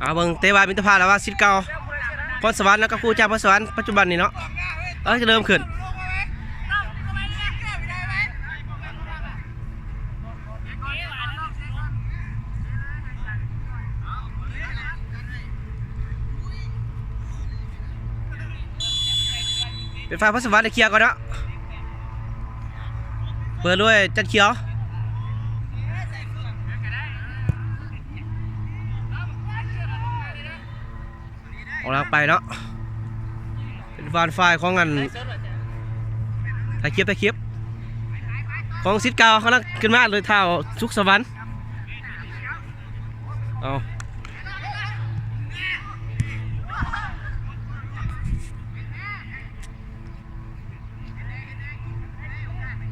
ເອົາເບິ່ງເຕະບານມິດຕະພາບລະຫວ່າງສິດເກົ່າພອນສະຫວັນ ແລ້ວກໍຄູຈາກພອນສະຫວັນປັດຈຸບັນນີ້ເນາະ ເອີ ຈະເລີ່ມຂຶ້ນ. ເປັນຝ່າຍພອນສະຫວັນໄດ້ເຄຍກ່ອນເນາະ ເປີດດ້ວຍຈັນຂຽວ ອອກຫຼັງໄປເນາະ ເປັນບ້ານຝ່າຍຂອງອັນ ຖ່າຍຄລິບ ຖ່າຍຄລິບ ຂອງສິດເກົ່າ ກຳລັງຂຶ້ນມາໂດຍທ້າວສຸກສະຫວັນ ເອົາ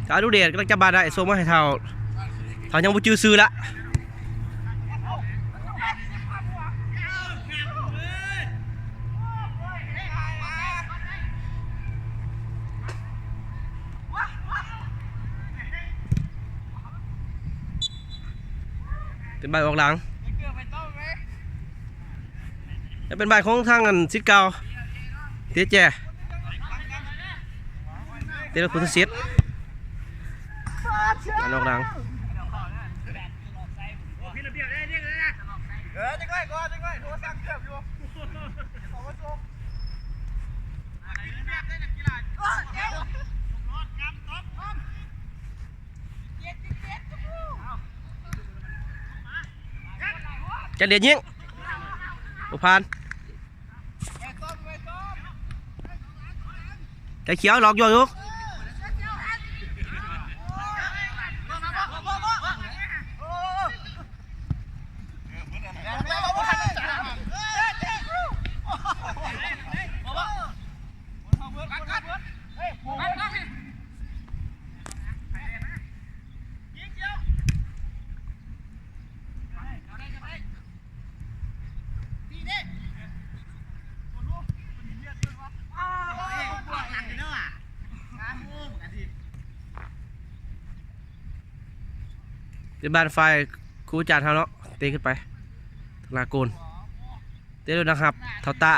ທ້າວອະນຸເດດກຳລັງຈັບບານໄດ້ ສົ່ງມາໃຫ້ທ້າວ ທ້າວຍັງບໍ່ຈື່ຊື່ລະ ເປັນບານອອກຫຼັງ ແລະເປັນບານຂອງທາງອັນສິດເກົ່າ ເຕະແຈ ເຕະໂດຍພຸດທະສິດ ບານອອກຫຼັງ ຈັນເດດຍິງ ບໍ່ຜ່ານ ໄກ່ຂຽວຫຼອກໂຍກຢູ່ ເປັນບ້ານຝ່າຍຄູຈານເຮົາເນາະ ເຕະຂຶ້ນໄປທາງໜ້າໂກນ ເຕະໂດຍນັກຮັບ ທ້າວຕາ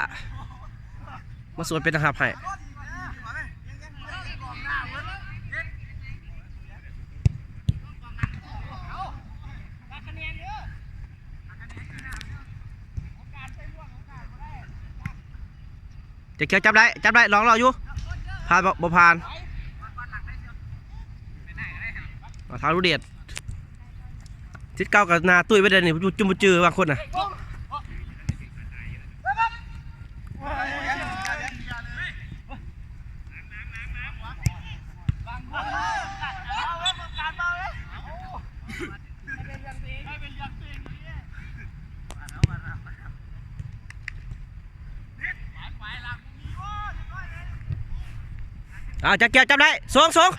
ມາສວນເປັນນັກຮັບໃຫ້. ຈະເຄຍ ຈັບໄດ້ ຈັບໄດ້ ລອງເລາະຢູ່ ຜ່ານບໍ່? ບໍ່ຜ່ານ. ເອົາ ທ້າວອະນຸເດດ ສິດເກົ່າກໍໜ້າຕຸ້ຍໄປເດ້ນີ້ ຈຸ່ມບໍ່ຈື່ບາງຄົນນະ. ອາ ຈັກແກ້ວ ຈັບໄດ້ ສົ່ງ ສົ່ງ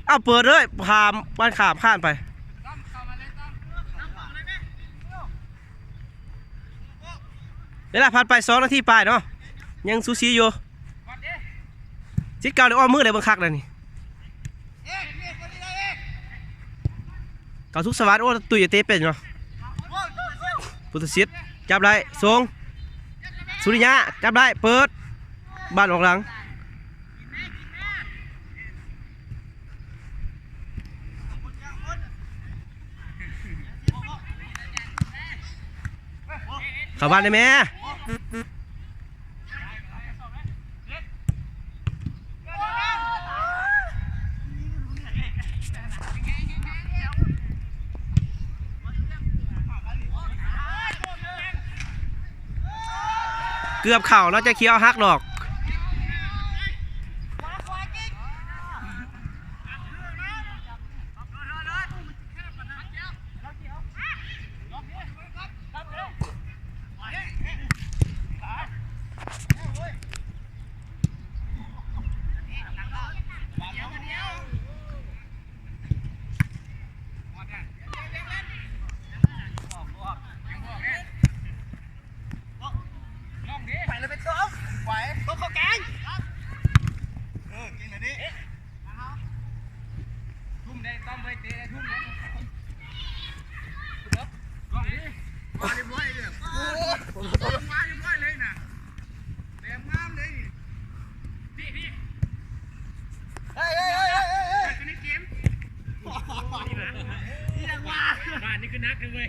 ເອົາ ເປີດເລີຍ ຂ້າມ ບ້ານຂ້າມ ຂ້າມໄປ ເວລາຜ່ານໄປສອງນາທີປາຍເນາະ ຍັງສູສີຢູ່. ສິດເກົ່າໄດ້ອ້ອມມືໄດ້ເບິ່ງຄັກແລ້ວນີ້ ເຂົ້າສຸກສະຫວັດ ໂອ້ ຕຸ້ຍເຕະເປັນເນາະ ພຸດທະສິດ ຈັບໄດ້ ສົ່ງ ສຸລິຍະ ຈັບໄດ້ ເປີດ ບານອອກຫຼັງ. ເຂົ້າບ້ານໄດ້ແມ່. ເກືອບເຂົ້າເນາະ ຈະຂຽວຫັກດອກ. ໄປແລ້ວ ເປັນສອງ ໄປ. ມາຮຽບຮ້ອຍເລີຍນະ ແບບງາມເລີຍນີ້ ນີ້ ນີ້ ເຮີ້ຍ ເຮີ້ຍ ເຮີ້ຍ ເຮີ້ຍ ເອີ ຢູ່ໃນເກມ ອີຫຍັງວະ ບ້ານນີ້ຄືໜັກເລີຍເວີຍ.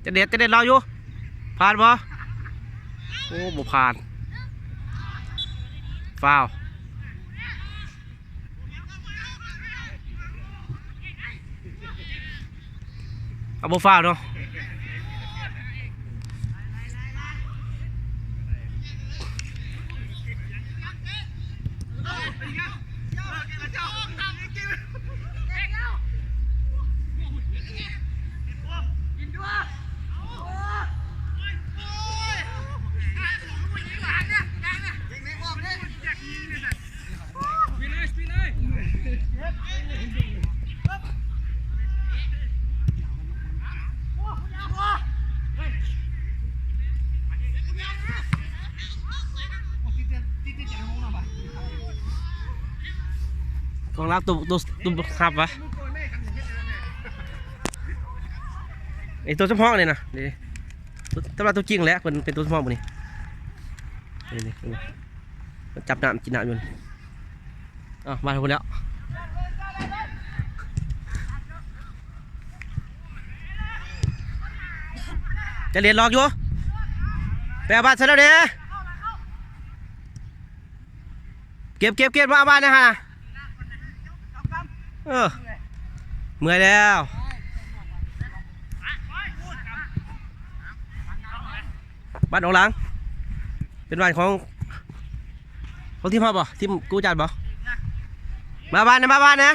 ຈະເດັດ ຈະເດັດລາວຢູ່ ຜ່ານບໍ່? ໂອ້ ບໍ່ຜ່ານ ຟາວ. ເອົາ ບໍ່ຟາວເນາະ ຂອງລາວ ໂຕ ໂຕ ໂຕຮັບວະ ໄອ້ໂຕສຳຮອງນີ້ນະ ນີ້ ແຕ່ວ່າໂຕຈິງແຫຼະ ເພິ່ນເປັນໂຕສຳຮອງມື້ນີ້ ນີ້ ນີ້ ນີ້ ຈັບນ້ຳ ກິນນ້ຳຢູ່ນີ້. ອ້າວ ມາພຸ້ນແລ້ວ ຈະເລັດຫຼອກຢູ່ ໄປເອົາບານໃສ່ລາວແດ່ ເກັບ ເກັບ ເກັບ ມາເອົາບານນະຫັ້ນນະ ເອີ ເມື່ອຍແລ້ວ ບານອອກຫຼັງ ເປັນບານຂອງ ຂອງທີມເຮົາບໍ່? ທີມກູຈັດບໍ່? ມາບ້ານນະ ມາບ້ານນະ.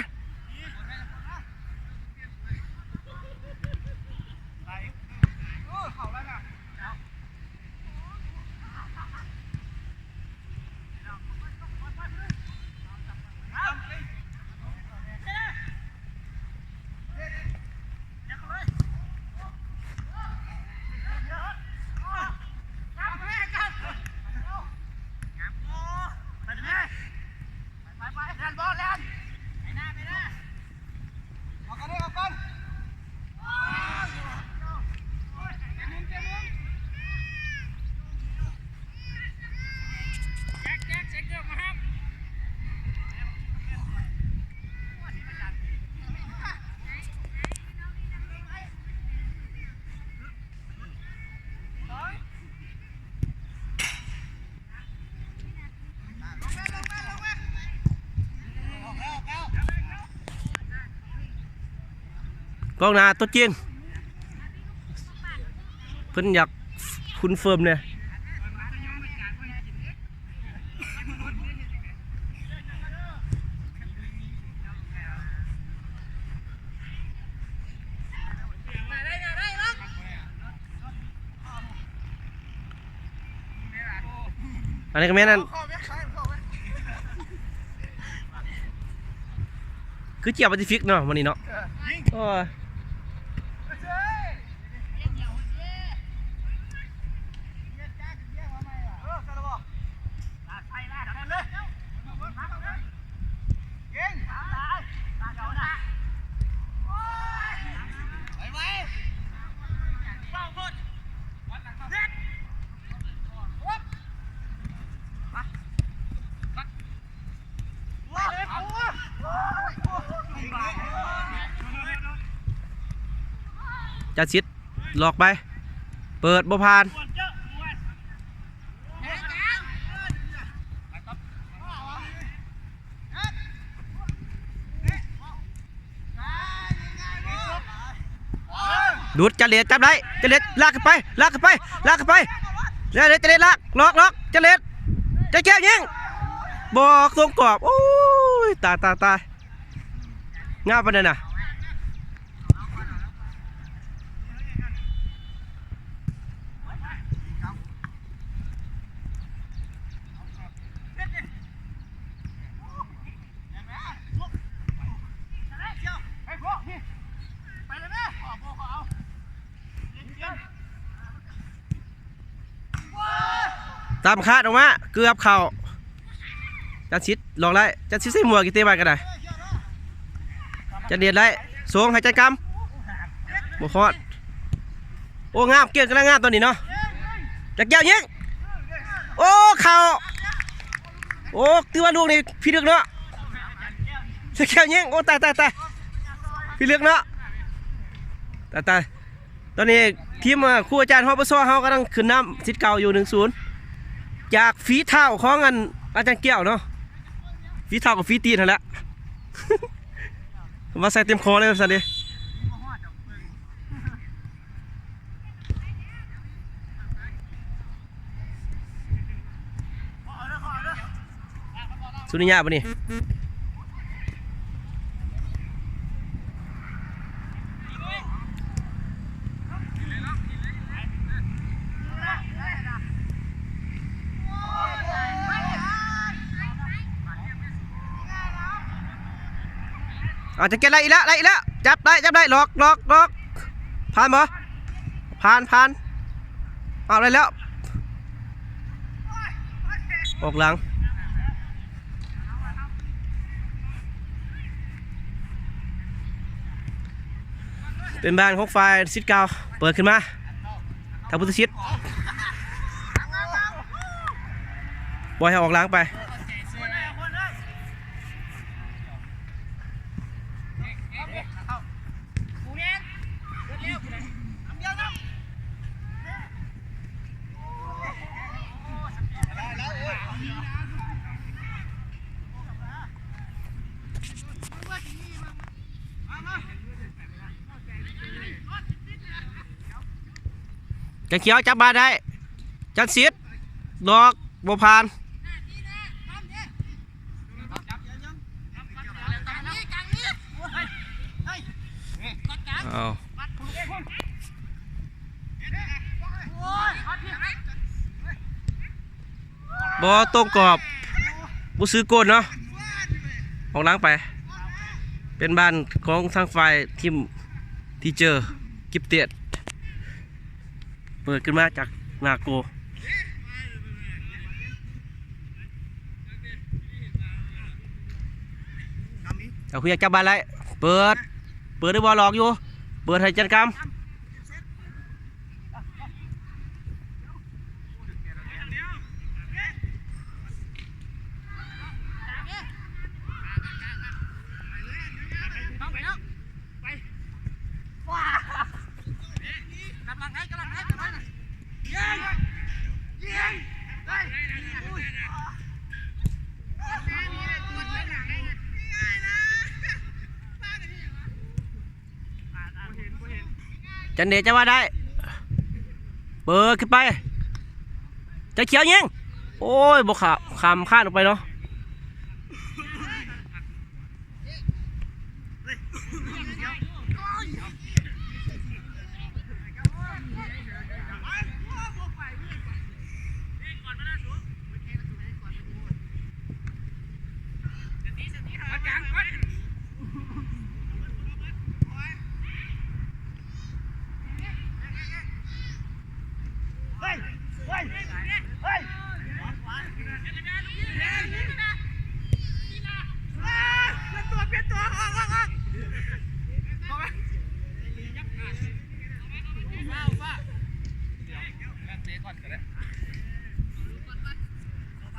ກອງໜ້າຕົວຈິງ ເພິ່ນຢາກຄອນເຟີມແດ່. ອັນນີ້ກໍແມ່ນອັນ ຄືຈຽບປາຊີຟິກເນາະ ມື້ນີ້ເນາະ. ເອີ ໂອ້ຍ. ຈາຊິດ ຫຼອກໄປ ເປີດບໍ່ຜ່ານ. ດຸດ ຈະເລັດ ຈັບໄດ້ ຈະເລັດ ລາກຂຶ້ນໄປ ລາກຂຶ້ນໄປ ລາກຂຶ້ນໄປ ຈະເລັດ ຈະເລັດ ລາກ ລອກ ລອກ ຈະເລັດ ຈະແກ້ວຍິງ ບອກ ສົ່ງກອບ. ໂອ້ຍ ຕາຍ ຕາຍ ຕາຍ ງາມປານໃດນະ. ໄປເລີຍແມ່ ຂໍ ຂໍ ຂໍເອົາ ຕາມຄາດອອກມາ ເກືອບເຂົ້າ. ຈັນສິດຫຼອກໄດ້ ຈັນສິດໃສ່ໝວກ ກິເຕະບານກໍໄດ້. ຈັນເດດໄດ້ ສົ່ງໃຫ້ຈັນກຳ ບໍ່ຮອດ. ໂອ້ ງາມ ເກັ່ງ ກຳລັງງາມຕອນນີ້ເນາະ. ຈັນແກ້ວຍິງ ໂອ້ ເຂົ້າ. ໂອ້ ຖືວ່າລູກນີ້ພິລຶກເນາະ ຈັນແກ້ວຍິງ. ໂອ້ ຕາຍ ຕາຍ ຕາຍ ພິລຶກເນາະ ຕາຍ ຕາຍ. ຕອນນີ້ທີມ ເອີ ຄູອາຈານ ຮປຊ ເຮົາກຳລັງຂຶ້ນນຳສິດເກົ່າຢູ່ ໜຶ່ງສູນ ຈາກຝີເທົ້າຂອງອັນ ອາຈານແກ້ວເນາະ. ຝີເທົ້າກັບຝີຕີນຫັ້ນແຫຼະ ວ່າໃສ່ເຕັມຄໍເລີຍວ່າຊັ້ນເດ. ສຸນິຍາບໍ່ນີ້? ອາດຈະເກັບໄດ້ອີກແລ້ວ ໄດ້ອີກແລ້ວ ຈັບໄດ້ ຈັບໄດ້ ຫຼອກ ຫຼອກ ຫຼອກ. ຜ່ານບໍ່? ຜ່ານ ຜ່ານ. ເອົາ ໄດ້ແລ້ວ ອອກຫຼັງ. ເປັນບານຂອງຝ່າຍສິດເກົ່າ ເປີດຂຶ້ນມາ ທາງພຸດທະສິດ ປ່ອຍໃຫ້ອອກຫຼັງໄປ. ຈັນຂຽວ ຈັບບານໄດ້ ຈັນສິດ ຫຼອກ ບໍ່ຜ່ານ. ເອົາ ບໍ່ຕົງກອບ ບໍ່ຖືກກົນເນາະ ອອກຫຼັງໄປ. ເປັນບານຂອງທາງຝ່າຍທີມ ທີເຈີ ກິບເຕັດ ເປີດຂຶ້ນມາຈາກໜ້າໂກ. ເອົາ ຄືຢາກຈັບບານໄດ້ ເປີດ ເປີດໄດ້ບໍ່ ຫຼອກຢູ່ ເປີດໃຫ້ຈັນກຳ. ຈັນເດດ ຈັບບານໄດ້ ເປີດຂຶ້ນໄປ ຈັນຂຽວຍິງ ໂອ້ຍ ບໍ່ຂ້າມ ຂ້າມຄານອອກໄປເນາະ.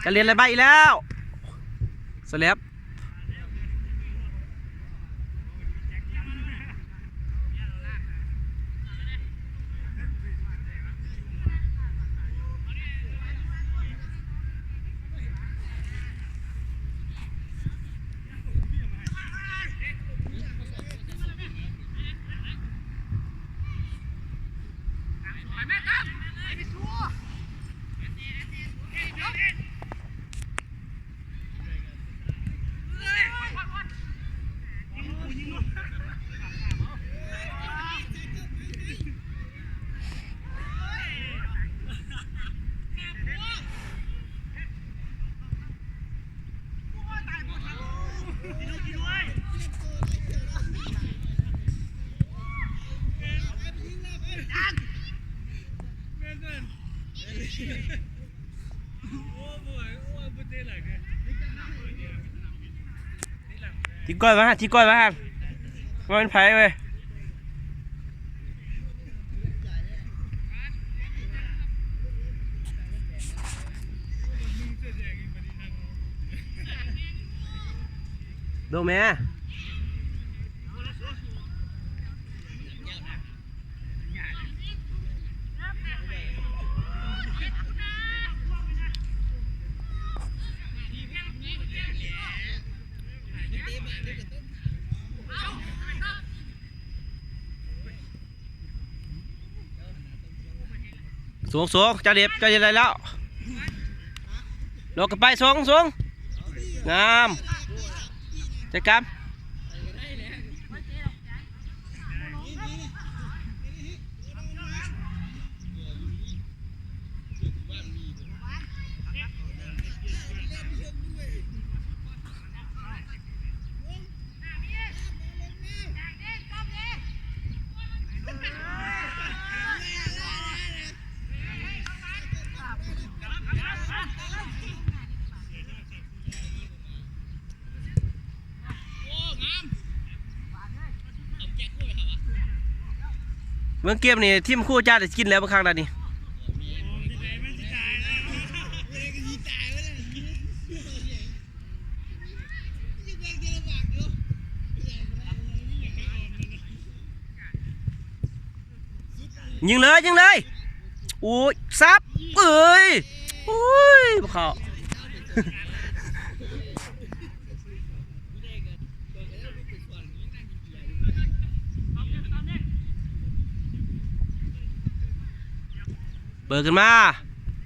ຈະເລັດລະບາຍອີກແລ້ວ ສະແລັບ. ແມ່ນເພິ່ນ. ທີ່ກ້ອຍມາ ທີ່ກ້ອຍມາ ວ່າແມ່ນໃຜເວີຍ. ໂດແມ່. ສູງໆ ເຈົ້າເດັບ ເຈົ້າເດັບໄດ້ແລ້ວ ລົກກັນໄປ ສູງໆ ງາມ ຈັດການ. ເບິ່ງເກມນີ້ ທີມຄູຈາໄດ້ກິນແລ້ວບາງຄັ້ງລະນີ້. ຍິງເລີຍ ຍິງເລີຍ ໂອ້ຍ ສັບ ເອີຍ ໂອ້ຍ ບໍ່ເຂົ້າ. ເປີດຂຶ້ນມາ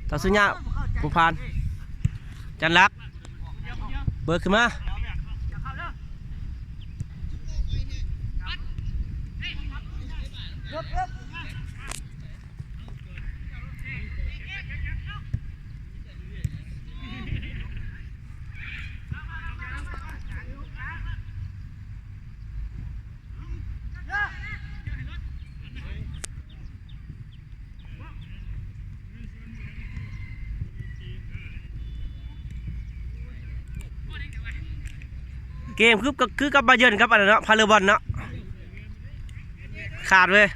ຕາສຸຍາ ຜູ້ພັນ ຈັນລັກ ເປີດຂຶ້ນມາ. ເກມຄື ຄືກັບບາເຢິນກັບອັນນັ້ນເນາະ ພາເລບອນເນາະ ຂາດເວີຍ.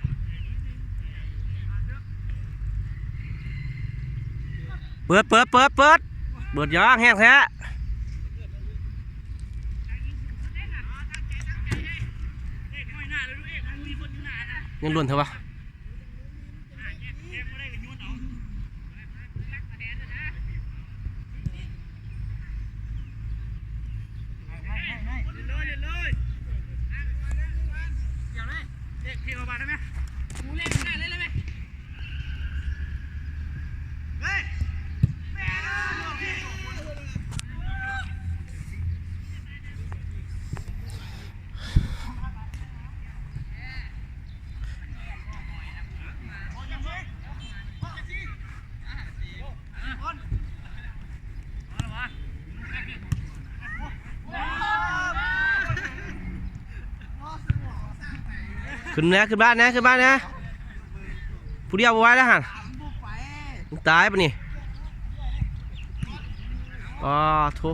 ເປີດ ເປີດ ເປີດ ເປີດ ເປີດ ຢາງແຮງແທ້ ຍັງດົນເທື່ອວະ. ຂຶ້ນແດ່ ຂຶ້ນບ້ານແດ່ ຂຶ້ນບ້ານແດ່ ຜູ້ດຽວບໍ່ໄຫວແລ້ວຫັ້ນ ຕາຍປະນີ້. ອໍ ໂທ້.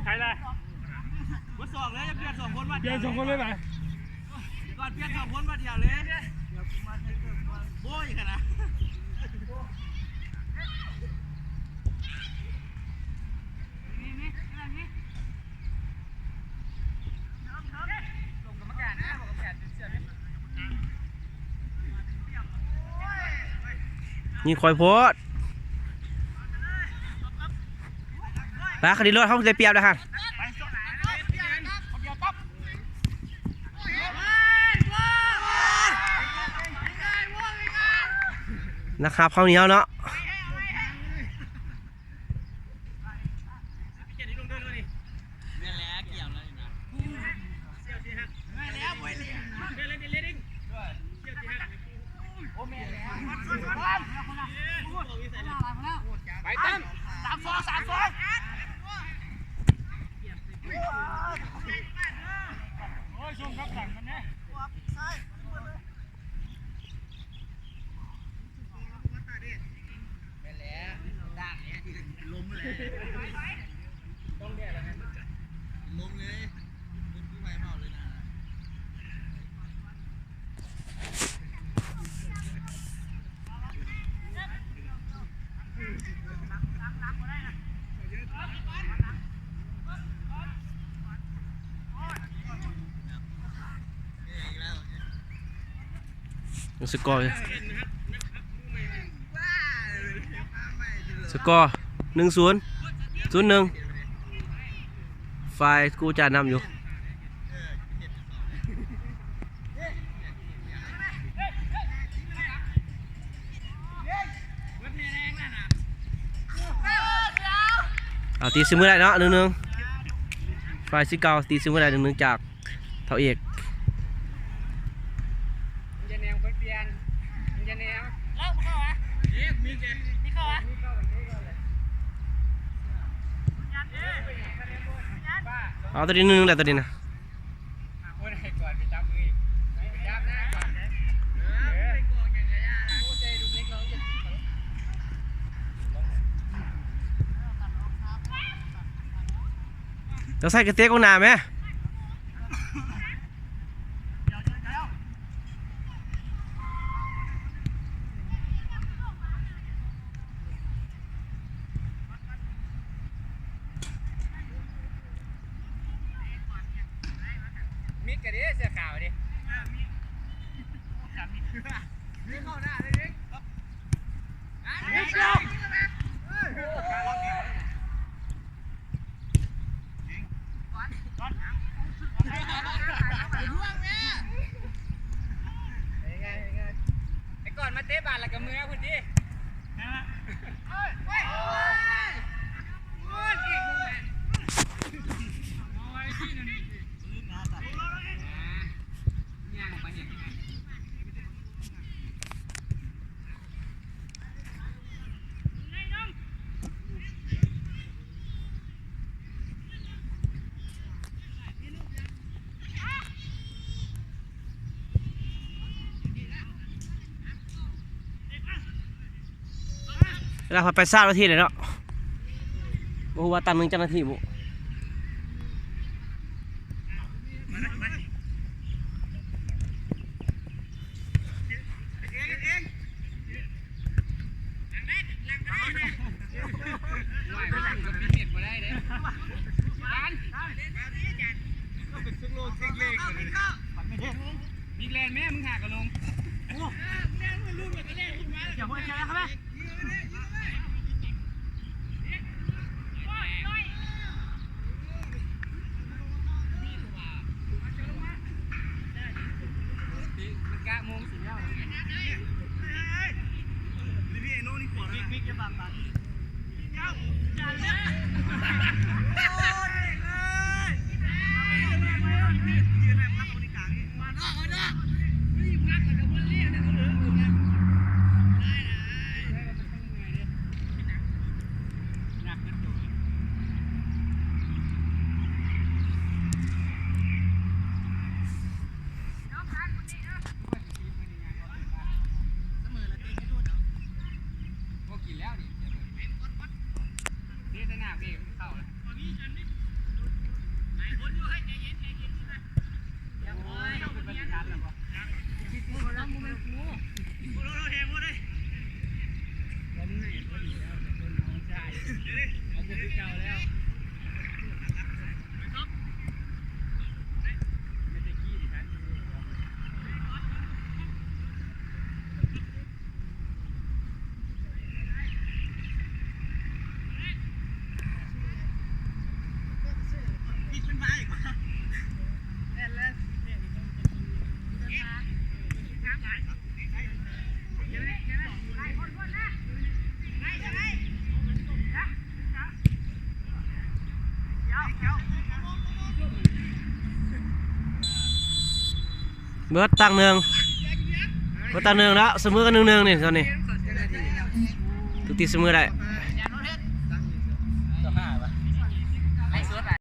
ใครล่ะ บ่สองเลย เปลี่ยนสองคนมา เปลี่ยนสองคนเลยไหม ก่อนเปลี่ยนสองคนมาเดียวเลย โบ้ยขนาด นี่ค่อยโพด ปา คันนี้รถเฮาได้เปรียบแล้วหั่น นักฮับข้าวเหนียวเนาะ ไปตั้ง สามสอง สามสอง โอ้ย ช่วงรับหลังมันนะ แม่นแหละ ลมเลย ลมเลย รถกู้ภัยมาเอาเลยนะ สกอร์ สกอร์ หนึ่งศูนย์ ศูนย์หนึ่ง ฝ่ายกู้จานนำอยู่ เอาตีเสมอได้เนาะ หนึ่งหนึ่ง ฝ่ายสีเก่าตีเสมอได้ หนึ่งหนึ่ง จากเฒ่าเอก มึงจะแนวคนเปลี่ยน มึงจะแนว เล่ามึงเข้าหวะ เอก มีเจ็บ มีเข้าหวะ เอาตัวนี้ หนึ่งหนึ่ง ได้ตัวนี้นะ เจ้าใส่กระเตะกองหน้าไหม มิกกะเด้ เสื้อขาวเด้ มิกเข้าหน้าเลย มิก ไอ้ก่อนมาเตะบาสแล้วก็เมือพุ้นติ เวลาผ่านไปซาวนาทีเลยเนาะ บ่ฮู้ว่าตั้งหนึ่งจักนาทีบุ มิกแลนแม่ มึงหากะลง อย่าหัวใจครับแม่ มันกะโมงสิแล้ว นี่พี่ไอ้โน่นี่ขวดนะ มิก มิก อย่าบังบัง ເບິດຕັ້ງໜຶ່ງ ເບິດຕັ້ງໜຶ່ງແລ້ວ ສະເໝີກັນໜຶ່ງໜຶ່ງນີ້ຕອນນີ້ ທຸກທີສະເໝີໄດ້.